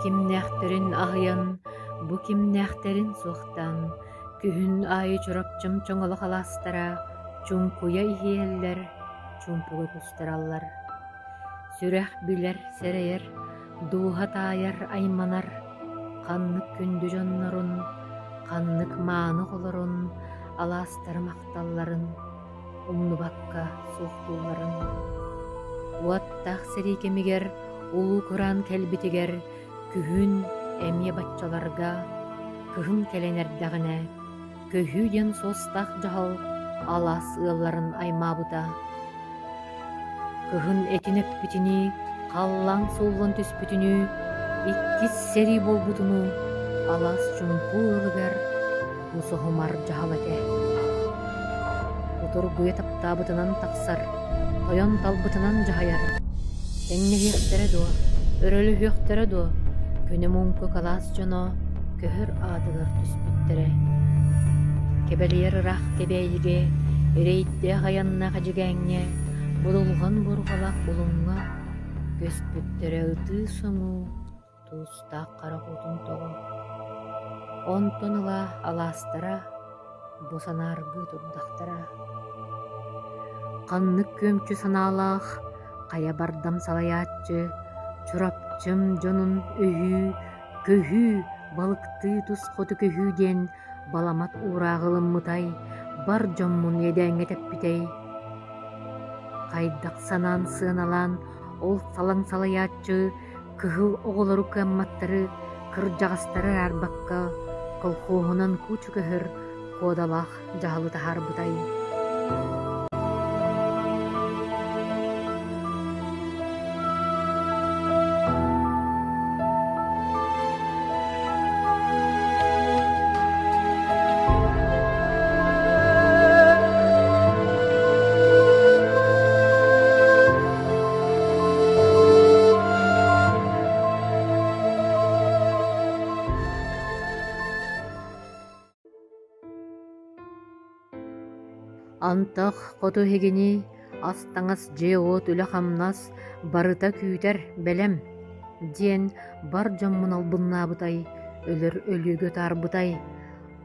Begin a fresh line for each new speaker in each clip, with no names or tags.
кимнээхтэрин аһыйан, бу кимнээхтэрин суохтаан, күһүн аайы Чурапчым чоҥолох алаастара чуҥкуйа иһийэллэр, чуумпуга кустараллар. Сүрэх билэр, сэрэйэр, дууһа таайар, айманар, ханнык күндү дьоннорун, ханнык мааны оҕолорун, алаастарым ахталларын, умнубакка суохтуулларын. Уоттаах сэрии кэмигэр улуу кураан кэлбитигэр күһүн эмиэ баччаларга кыһын кэлэн эрдэҕинэ көһүү диэн суостаах дьаһал алаас ыалларын аймаабыта. Кыһын этин эппитинии, халлаан сууллан түспүтүнүү, иккис сэрии буолбутунуу алаас чуҥкуу ыалыгар бу соһумар дьаһал этэ. Кутургуйа таптаабытынан тахсар, тойон талбытынан дьаһайар. Тэҥнэһиэхтэрэ дуо, өрөлөһүөхтэрэ дуо, күнү муҥку кылаас дьоно көһөр аатыгар түспүттэрэ. Кэбэлийэр ыраах Кэбээйигэ, эрэйдээх айаннаах Эдьигээҥҥэ, будулҕан бурҕалаах Булуҥҥа көспүттэрэ ытыы-соҥуу туустаах харах уутун тоҕо. Онтон ыла алаастара бу санааргыы турдахтара. Ханнык күөмчү санаалаах, хайа бардам салайааччы Чурапчым дьонун өһүү, көһүү, балыктыы тус хоту көһүү диэн баламат уурааҕы ылыммытай, бар дьоммун иэдээҥҥэ тэппитэй. Хайдах санаан сыаналаан ол салаҥ салайааччы кыһыл оҕолору кыамматтары, кырдьаҕастары араарбакка колхоһунан кучу көһөр куодалаах дьаһалы таһаарбытай. Антах хоту эһигини ас-таҥас, дьиэ-уот, үлэ-хамнас барыта күүтэр, бэлэм диэн бар дьоммун албыннаабытай, өлөр өлүүгэ утаарбытай,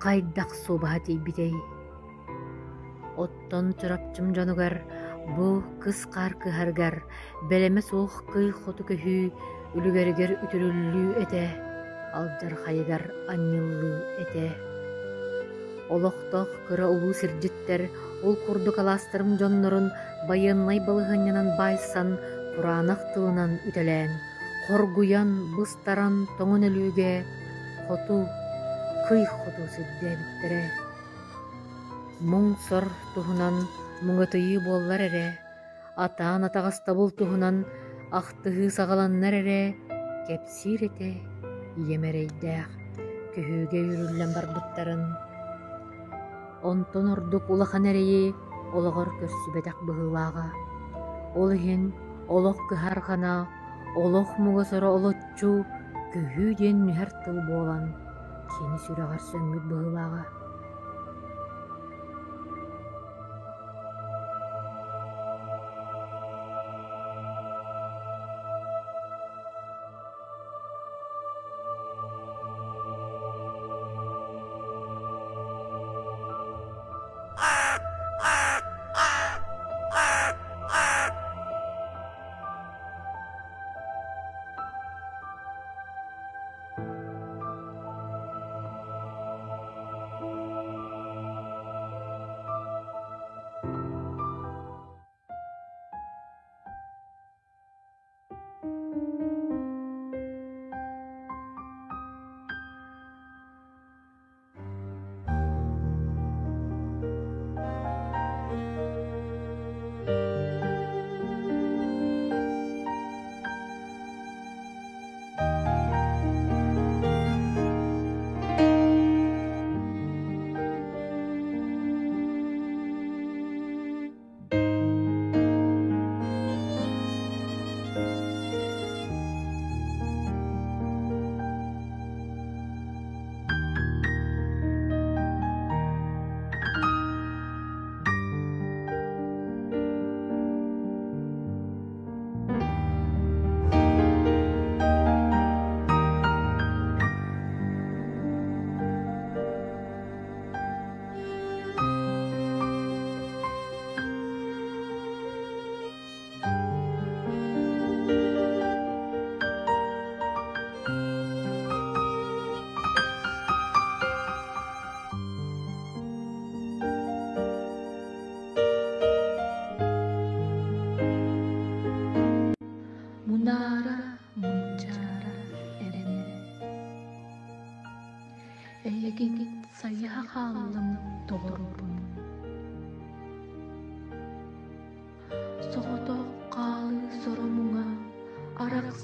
хайдах суобаһа тиийбитэй? Оттон Чурапчым дьонугар бу кыс хаар кыһарыгар бэлэмэ суох кый хоту көһүү үлүгэригэр үтүрүллүү этэ, алдьархайыгар анньыллыы этэ. Олохтоох кыра улуу сирдьиттэр ол курдук алаастарым дьоннорун байыаннай балаһыанньанан баайсан, кураанах тылынан үтэлээн, хоргуйан, быстаран, тоҥон өлүүгэ хоту, кый хоту сирдээбиттэрэ. Муҥ-сор туһунан муҥатыйыы буоллар эрэ, атаан атаҕастабыл туһунан ахтыһыы саҕаланнар эрэ, кэпсиир этэ ийэм эрэйдээх, көһүүгэ үүрүллэн барбыттарын. Онтон ордук улахан эрэйи олоҕор көрсүбэтэх быһыылааҕа. Ол иһин олох кыһарҕана, олох муҥа-соро олоччу көһүү диэн нүһэр тыл буолан кини сүрэҕэр сөҥмүт быһыылааҕа.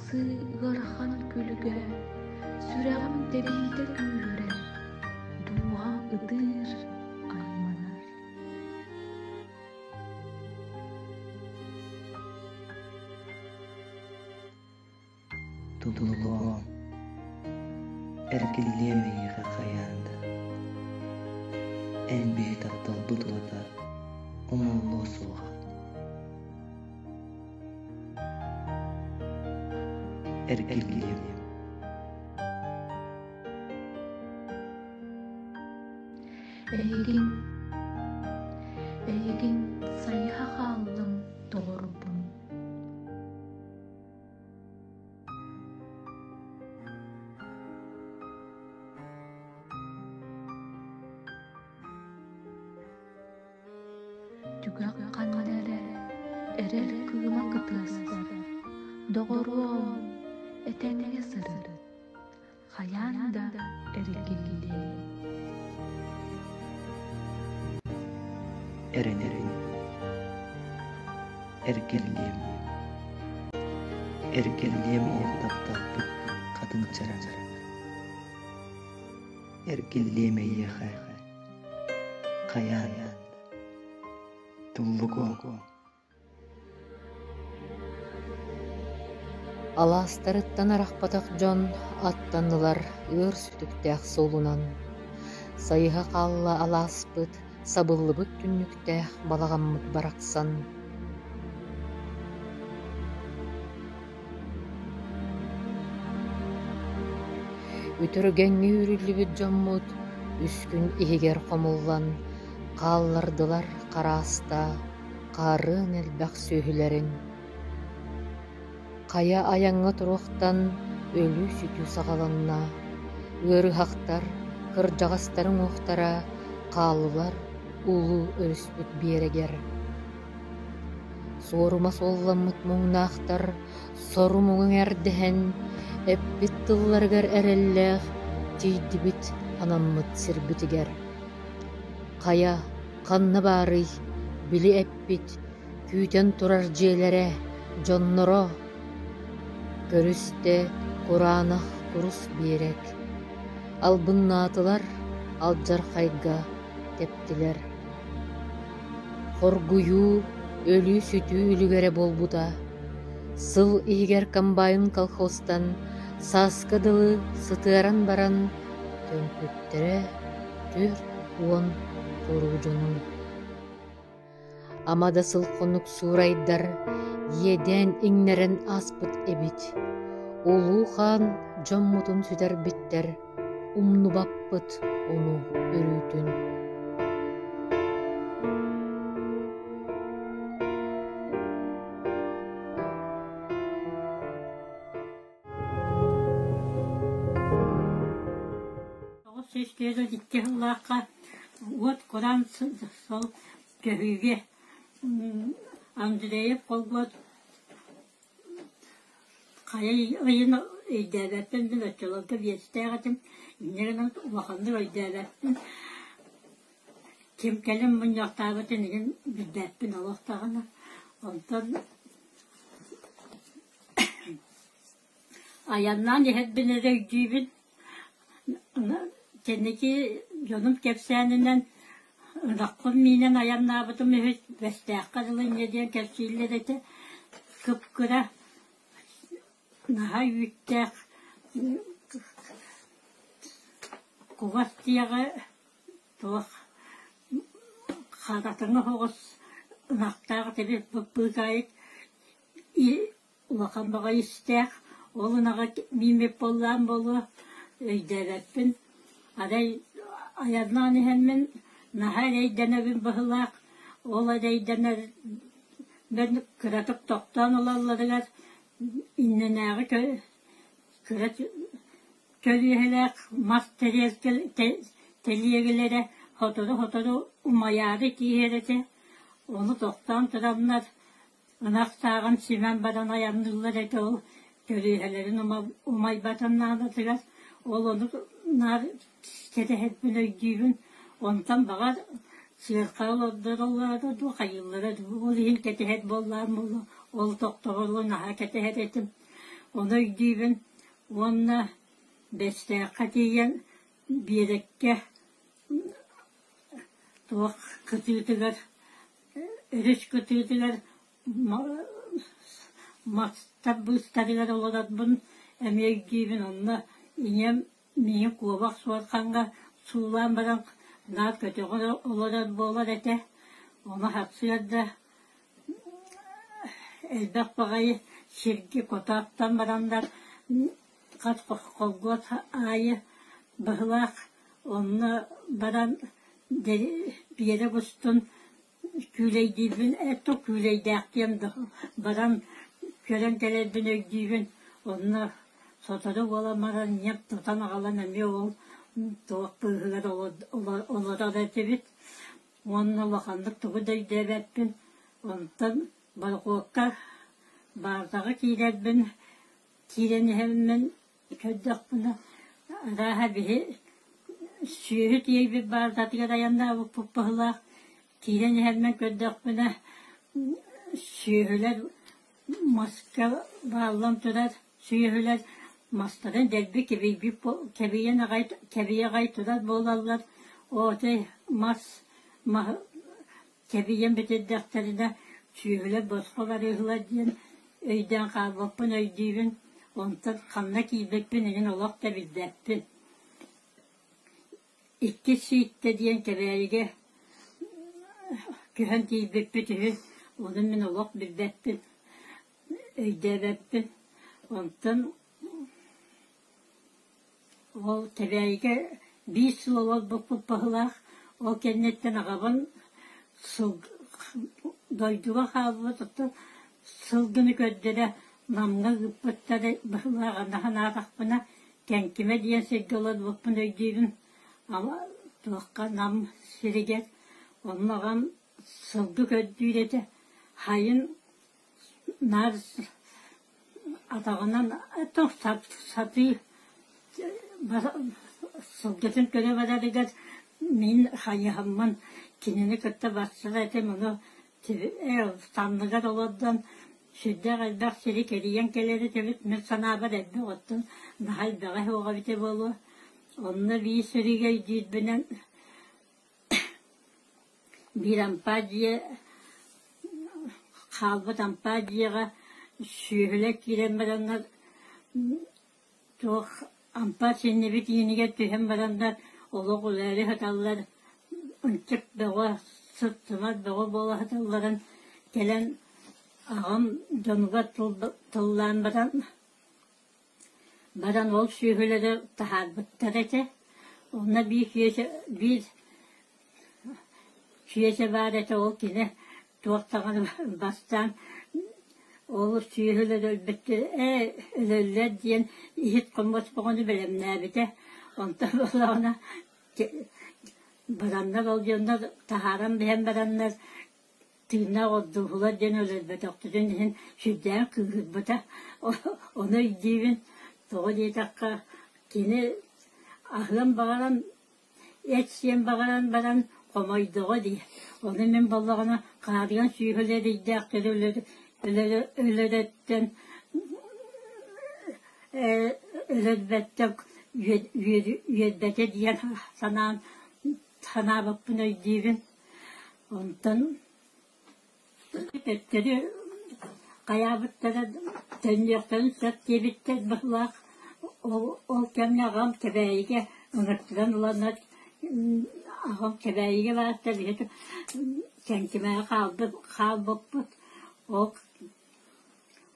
Арахсыы ыарахан күлүгэ, сүрэҕим тэбиитэ күүһүрэр, дууһам ытыыр, айманар
Тулуһуом, эргиллиэм эйиэхэ хайаан да, эн биһи тапталбыт уота умуллуо суоҕа. Эргиллиэм.
Эйигин, эйигин сайыһа хааллым доҕорбун. Түгэх ханна эрэ эрэл кыыма кытыастар, доҕоруом, этэҥҥэ сырыт, хайаан да эргиллиэ.
Эрэнэбин, эргиллиэм, эргиллиэм ол тапталбыт хатыҥ чараҥар, эргиллиэм эйиэхэ, хайаан да, туллугуом.
Алаастарыттан арахпатах дьон аттаннылар ыар сүтүктээх суолунан. Сайыһа хаалла алааспыт, сабыллыбыт түннүктээх балаҕаммыт барахсан. Үтүргэҥҥэ үүрүллүбүт дьоммут үс күн иһигэр хомуллан хааллардылар харааста, хаарыан элбэх сүөһүлэрин. Хайа айаҥҥа туруохтан өлүү-сүтүү саҕаланна, ыарыһахтар, кырдьаҕастар уҥуохтара хааллылар улуу өрүспүт биэрэгэр. Суорума суолламмыт муҥнаахтар сору-муҥу эҥэрдэһэн, эппит тылларыгар эрэллээх тиийдибит анаммыт сирбитигэр. Хайа, ханна баарый, били эппит, күүтэн турар дьиэлэрэ, дьонноро? Көрүстэ кураанах курус биэрэк, албыннаатылар алдьархайга тэптилэр. Хоргуйуу, өлүү-сүтүү үлүгэрэ буолбута. Сыл иһигэр комбайн колхозтан сааска дылы сытыаран баран көмпүттэрэ 40 туруу дьонун. Ама да сыл-хонук суурайдар иэдээн иҥнэрэн ааспыт эбит. Улуу хаан дьоммутун сүтэрбиттэр, умнубаппыт ону өрүүтүн.
942 сыллаахха уот кураан сол көһүүгэ Андреев холбуот хайа ыйын өйдөөбөппүн мин оччолорго биэстээх этим инньэ гынан улаханнык өйдөөбөппүн ким кэлин мунньахтаабытын игин билбэппин олох даҕаны онтон Айаннаан иһэрбин эрэ өйдүүбүн. Кэнники дьонум кэпсээнинэн ынахпын миинэн айаннаабытым үһү, Бэстээххэ дылы инньэ диэн кэпсииллэр этэ. Кып-кыра, наһаа үүттээх кугас тиэҕи туох харатыҥы соҕус ынахтаах этибит быыкаайык Улахан баҕайы истээх, ол ынаҕа мииммит буоллаан буолуо, өйдөөбөппүн. Арай айаннаан иһэммин наһаа эрэйдэнэбин быһыылаах, ол эрэйдэнэрбин кыратык тохтоон ылалларыгар иннинээҕи кыра көлүөһэлээх мас тэлиэгэлэрэ сотору-сотору умайаары тииһэр этэ. Ону тохтоон тураннар Ынах сааҕын симэн баран айанныыллар этэ ол көлүөһэлэрин умайбатын наадатыгар ол ону наар кэтэһэрбин өйдүүбүн онтон баҕар сыарха олордороллоро дуу хайыыллара дуу ол иһин кэтэһэр буоллаҕым буолуо ол тохтобулу наһаа кэтэһэр этим. Ону өйдүүбүн уонна Бэстээххэ тиийэн биэрэккэ туох кытыытыгар, өрүс кытыытыгар мастар быыстарыгар олорорбун эмиэ өйдүүбүн. Онно ийэм миигин куобах суорҕаҥҥа суулаан баран наар көтөҕөр олорор буолар этэ. Ону сарсыарда элбэх баҕайы сиргэ котоохтон бараннар хас холгуот аайы быһылаах онно баран биэрэк устун күүлэйдиирбин это күүлэйдээхтиэм да баран көрөн кэлэрбин өйдүүбүн онно сотору буолан баран ийэм тутан аҕалан эмиэ ол туох быыһыгар олорор этибит уонна улаханнык тугу да өйдөөбөппүн онтон борохуокка баардаҕа киирэрбин киирэн иһэммин көрдөхпүнэ арааһа биһи сүөһү тиэйбит баардатыгар айаннаабыппыт быһыылаах киирэн иһэрмин көрдөхпүнэ сүөһүлэр маска бааллан турар сүөһүлэр мастарын дэлби кэбийбит кэбийэн аҕай кэбийэ аҕай турар буолаллар отой мас маһы Кэбийэн бүтэрдэхтэринэ сүөһүлэр босхо барыыһылар диэн өйдөөн хаалбыппын өйдүүбүн, онтон ханна киирбиппин эҥин олох да билбэппин. Иккис Сииттэ диэн Кэбээйигэ көһөн тиийбиппит үһү, ону мин олох билбэппин, өйдөөбөппүн. Онтон Ол Кэбээйигэ биир сыл олорбуппут быһыылаах, ол кэнниттэн аҕабын дойдуга хаалбыт, оттон сылгыны көрдөрө Намҥа ыыппыттар быһыылаах аны санаатахпына Кэҥкимэ диэн сиргэ олорбуппун өйдүүбүн, туохха Нам сиригэр, онно аҕам сылгы көрдүүр этэ, сайын наар атаҕынан сатыы сылгытын көрө барарыгар мин хайыһаммын кинини кытта барсар этим ону санныгар олордон сүрдээх элбэх сири кэрийэн кэлэр этибит мин санаабар элбэх оттон наһаа элбэҕэ суоҕа эбитэ буолуо онно биир сиригэ өйдүүрбүнэн Биир ампаа дьиэ хаалбыт ампаа дьиэҕэ сүөһүлэр киирэн бараннар туох ампаар синньибит иинигэр түһэн бараннар олох үлэлии сыталлар ынчык бөҕө сыт-сымар бөҕө буола сыталларын кэлэн аҕам дьонугар тыллаан баран Баран ол сүөһүлэри таһаарбыттар этэ. Онно биир киэсэ биир киэсэ баар этэ ол кини туох даҕаны бастаан ол сүөһүлэр өлбүттэр ээ өлөллөр диэн иһит-хомуос бөҕөнү бэлэмнээбитэ. Онтон буоллаҕына бараннар ол дьоннор таһааран биһэн бараннар тыыннаах ордууһулар диэн өлөрбөтөхтөрүн иһин сүрдээх кыыһырбыта. Ону өйдүүбүн. Тоҕо диэтэххэ, кини аһыан баҕаран, эт сиэн баҕаран баран хомойдоҕо дии. Ону мин буоллаҕына хаарыан сүүһүлэр ыйдаахтары өлөрөттөн өлөрбөттөн үөрбэтэ диэн санаан санаабыппын өйдүүбүн. Онтон төттөрү хайаабыттара төннүөхтэрин сөп диэбиттэр быһыылаах. Ол, ол кэмҥэ аҕам Кэбээйигэ ыҥыртаран ыланнар аҕам Кэбээйигэ барта биһиги Кэҥкимэҕэ хаалбыт хаалбыппыт. Ол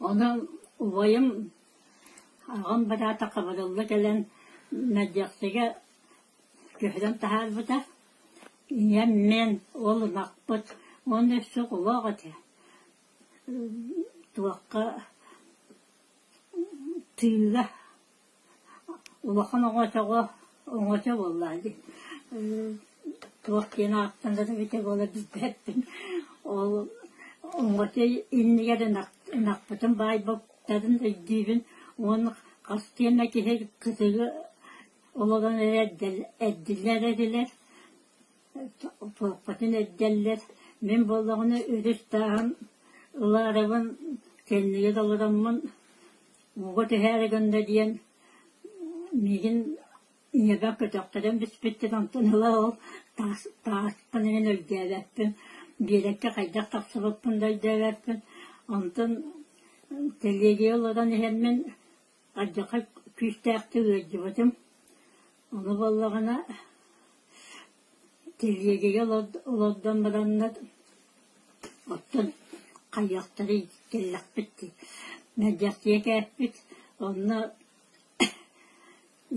онон убайым аҕам быраата Хабырылла кэлэн Мэлдьэхсигэ көһөрөн таһаарбыта. Ийэм мин ол ынахпыт уонна өссө оҕолоох этэ. Туохха тыыга улахан оҥочоҕо оҥочо буоллаҕа дии. Туох диэн ааттанар эбитэ буола билбэппин. Ол оҥочо иннигэр ынахпытын баайбыттарын өйдүүбүн уонна хас диэмэ киһи кытыгы Олорон эрэ эрдиллэр этилэр, туохпутун эрдэллэр. Мин буоллаҕына өрүс тааһын ылаарыбын кэннигэр олороммун Ууга түһээри гынна диэн миигин ийэбэр көтөхтөрөн бүспүттэр, онтон ыла ол таас тааспын иһин өйдөөбөппүн, биэрэккэ хайдах тахсыбыппын да өйдөөбөппүн. Онтон тэлиэгэ олорон иһэммин алдьархай күүстээхтик ыалдьыбытым. Ону буоллаҕына тэлиэгэ олордон бараннар оттон хайыахтарый кэллэхпит дии. Мэлдьэхсийэ кээппит, онно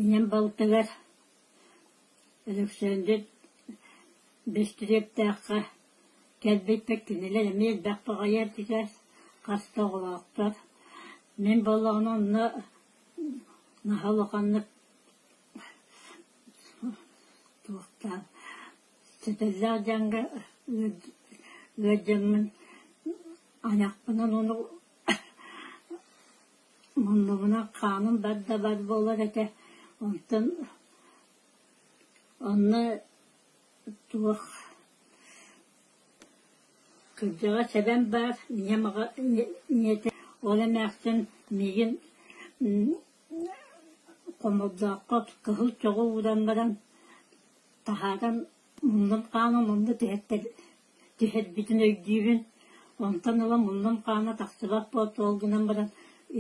Ийэм балтыгар Өлөксөөндүр Бэстириэптээххэ кэлбиппэр кинилэр эмиэ элбэх баҕайы этилэр, хас да оҕолоохтор. Мин буоллаҕына онно наһаа улаханнык туохтаан сөтөллөөх дьаҥҥа ыалдьаммын айахпынан ону Муннубунан хааным бар да бар буолар этэ, онтон онно туох кырдьаҕас эбэм баар, ийэм аҕа ийэтэ ол эмээхсин миигин хомурдаахха кыһыл чоҕу ууран баран таһааран муннум хаанын онно түһэрбитин өйдүүбүн. Онтон ыла муннум хаана тахсыбат буолта, ол гынан баран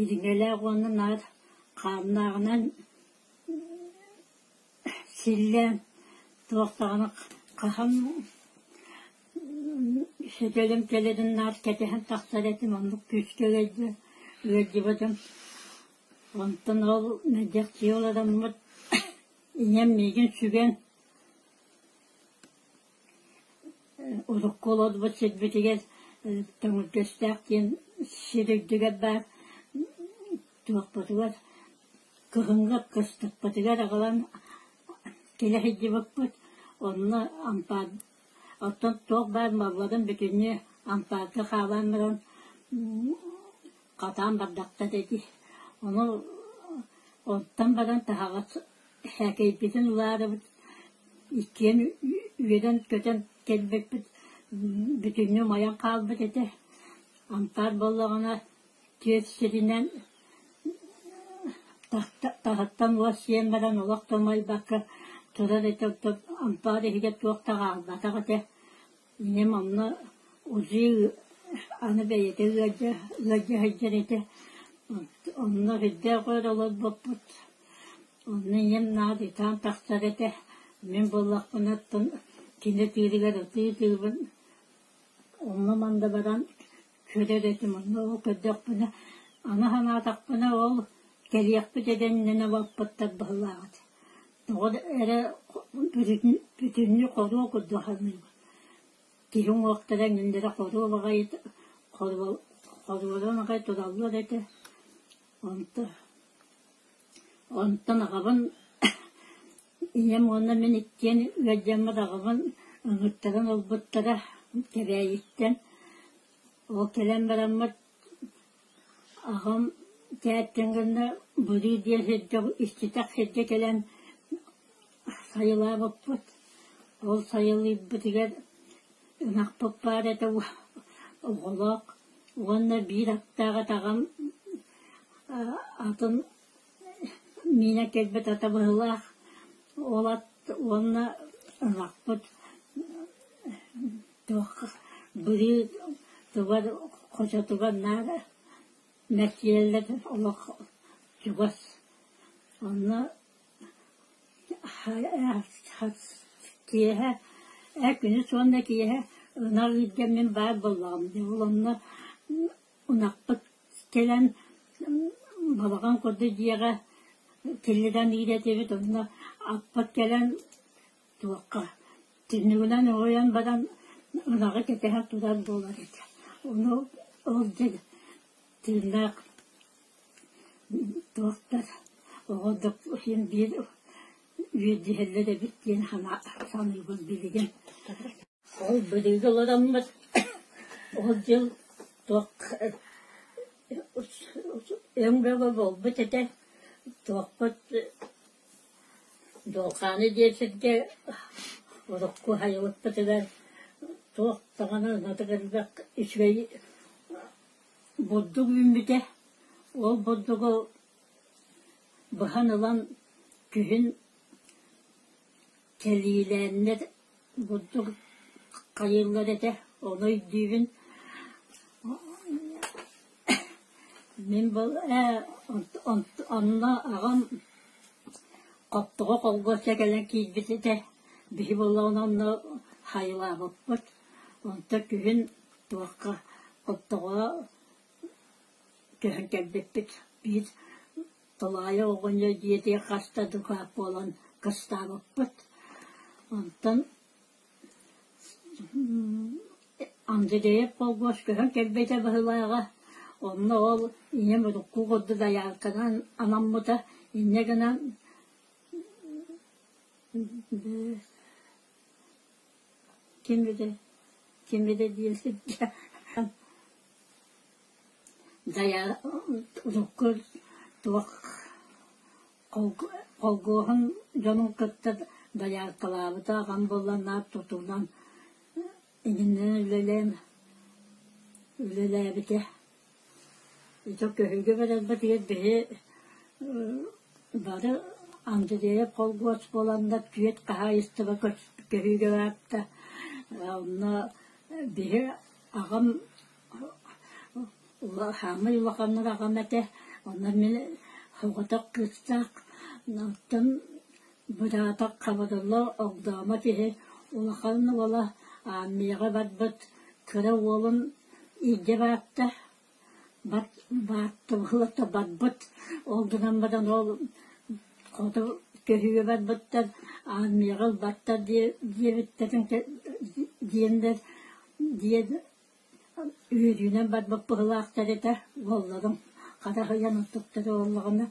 ириҥэлээх уонна наар хааннааҕынан силлээн туох даҕаны хаһан сөтөлүм кэлэрин наар кэтэһэн тахсар этим, оннук күүскэ ыалдьыбытым. Онтон ол мэлдьэхсийэ олороммут ийэм миигин сүгэн Урукку олорбут сирбитигэр Төҥүргэстээх диэн сир үрдүгэр баар туохпутугар кыһыҥҥы кыстыкпытыгар аҕалан кэлэ сылдьыбыппыт. Онно ампаар оттон туох баар малларын бүтүннүү ампаарга хаалаан баран хатаан бардахтар ити. Ону онтон баран таһаҕас Сээкэйбитин ылаарыбыт иккиэн үөрэн-көтөн кэлбиппит бүтүннүү умайан хаалбыт этэ. Ампаар буоллаҕына түөрт сиринэн таһыттан уос сиэн баран олох да умайбакка турар этэ, оттон ампаар иһигэр туох да хаалбатах этэ. Ийэм онно УЗИ аны бэйэтэ ыалдьа ыалдьа сылдьар этэ. Онно сүрдээх өр олорбуппут. Онно ийэм наар ытаан тахсар этэ. Мин буоллахпына оттон кини ытыырыгар ытыы-ытыыбын. Онно-манна баран көрөр этим. Онно ол көрдөхпүнэ, аны санаатахпына ол кэлиэхпит эрэ иннинэ баппыттар быһыылаах этэ. Тоҕо эрэ бүтүннүү хоруо курдук саныыбын. Киһи уҥуохтара эҥиннэрэ хоруо баҕайы хоруоран аҕай тураллар этэ. Онто онтон аҕабын ийэм уонна мин иккиэн ыалдьаммыт аҕабын ыҥыртаран ылбыттара Кэбээйиттэн. Ол кэлэн бараммыт Аҕам тээттэн гынна Бурий диэн сиргэ иччитэх сиргэ кэлэн сайылаабыппыт. Ол сайылыырбытыгар ынахпыт баар этэ оҕолоох уонна биир аттаах этэ аҕам атын миинэ кэлбит ата быһыылаах. Ол ат уонна ынахпыт туох бырыы тугар хочотугар наар мэччийэллэр олох чугас. Онно киэһэ күнүс уонна киэһэ ынах ыырга мин баар буоллаҕым дии. Ол онно ынахпыт кэлэн балаҕан курдук дьиэҕэ киллэрэн ыыр этибит. Онно аппыт кэлэн туохха түннүгүнэн уһуйан баран ынаҕы кэтэһэ турар буолар этэ. Ону ол дьэ тыыннаах туохтар оҕо да син биир үөрдүһэллэр эбит диэн саныыбын билигин. Ол быһыыга олороммут ол дьыл туох өҥ бөҕө буолбут этэ. Туохпут Дьуолхааны диэн сиргэ урукку сайылыкпытыгар туох даҕаны ынатык элбэх үчүгэй бурдук үүммүтэ. Ол бурдугу Быһан ылан күһүн кэлиилээннэр бурдук хайыыллар этэ, ону өйдүүбүн. Мин онно аҕам Хоптоҕо холбуочча кэлэн киирбит этэ, биһи буоллаҕына онно хайылаабыппыт. Онтон күһүн туохха Хоптоҕо көһөн кэлбиппит. Биир Тулаайах оҕонньор дьиэтигэр хаста дукаат буолан кыстаабыппыт. Онтон Андреев холбуос көһөн кэлбитэ быһыылааҕа. Онно ол ийэм урукку курдук доярканан анаммыта. Инньэ гынан ким этэ ким этэ диэн сиргэ урукку туох Холкуоһун дьонун кытта дояркалаабыта аҕам буолла наар тутуунан иннинэн үлэлээн үлэлээбитэ. Ити көһүүгэ барарбытыгар биһи бары Андреев холкуос буоланнар түөрт хаһаайыстыба көһүүгэ барта. Онно биһи аҕам Хаамай улаханнар аҕам этэ, онно мин соҕотох кыыстаах, оттон быраата Хабырылла Огдоомо киһи улахан уола армияҕа барбыт, кыра уолун илдьэ барта, бааттыбыта барбыт, ол гынан баран ол хоту көһүүгэ барбыттар, армияҕа ылбаттар диэбиттэрин диэннэр диэн Үөрүүнэн барбыт быһыылаахтар этэ, уолларым хара аһыйан онтуктара буоллаҕына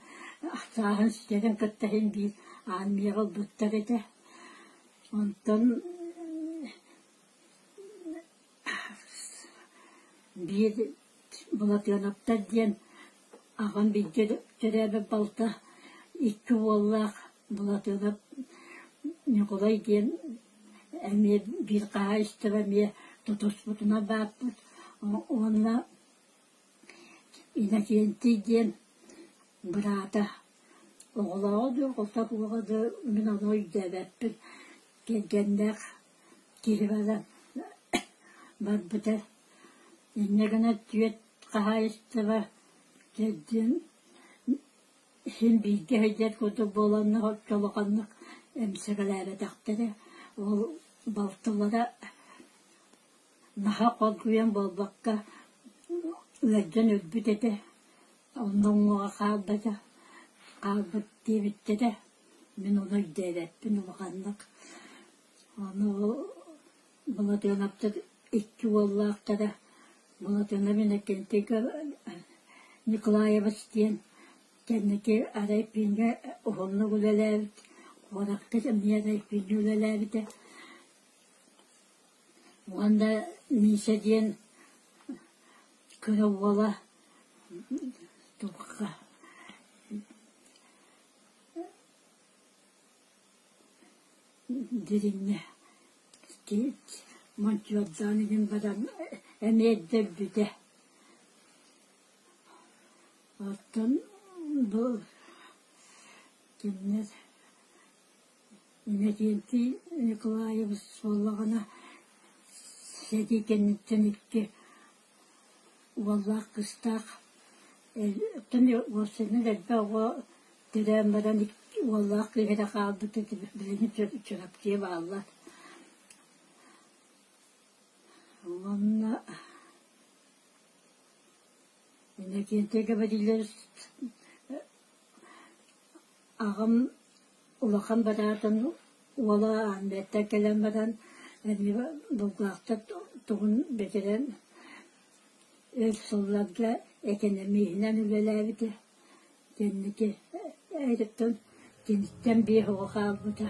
сааһын ситэрин кытта иһин биир армияҕа ылбыттар этэ. Онтон биир Былатыанаптар диэн аҕам бииргэ төрөөбүт балта икки уоллаах Былатыанап Ньукулай диэн эмиэ биир хаһаайыстыба эмиэ тутуспутунан бааппыт уонна Иннокентий диэн быраата оҕолооҕо дуу, оҕото дуу мин ону өйдөөбөппүн кэргэннээх киһи баран барбыта. Инньэ гынан түөрт хаһаайыстыба төрдүн Син бииргэ сылдьар курдук буоланнар оччо улаханнык эмсэҕэлээбэтэхтэрэ. Ол балтылара наһаа хоргуйан буолбакка ыалдьан өлбүт этэ. Онно уҥуоҕа хаалбата, хаалбыт диэбиттэрэ. Мин ону өйдөөбөппүн улаханнык. Ону ол Былатыанаптар икки уоллаахтара Былатыанап Иннокентий Николаевич диэн кэнники арай-пиҥҥэ уһуннук үлэлээбит, куоракка эмиэ арай-пиҥҥэ үлэлээбитэ. Уонна Миша диэн кыра уола туохха Дириҥҥэ мончуордаан иһин баран эмиэ эрдэ өлбүтэ. Оттон бу кинилэр Иннокентий Николаевич буоллаҕына сэрии кэнниттэн икки уоллаах кыыстаах оттон уопсайынан элбэх оҕо төрөөн баран уоллаах кыыс эрэ хаалбыта билигин Чурапчыга бааллар. Уонна Иннокентий Гаврильевич аҕам улахан быраатын уола Аанбеттан кэлэн баран эмиэ Булгаахтар тугун бүтэрэн өр сылларга экэнэмииһинэн үлэлээбитэ. Кэнники эриттэн киниттэн биир оҕо хаалбыта.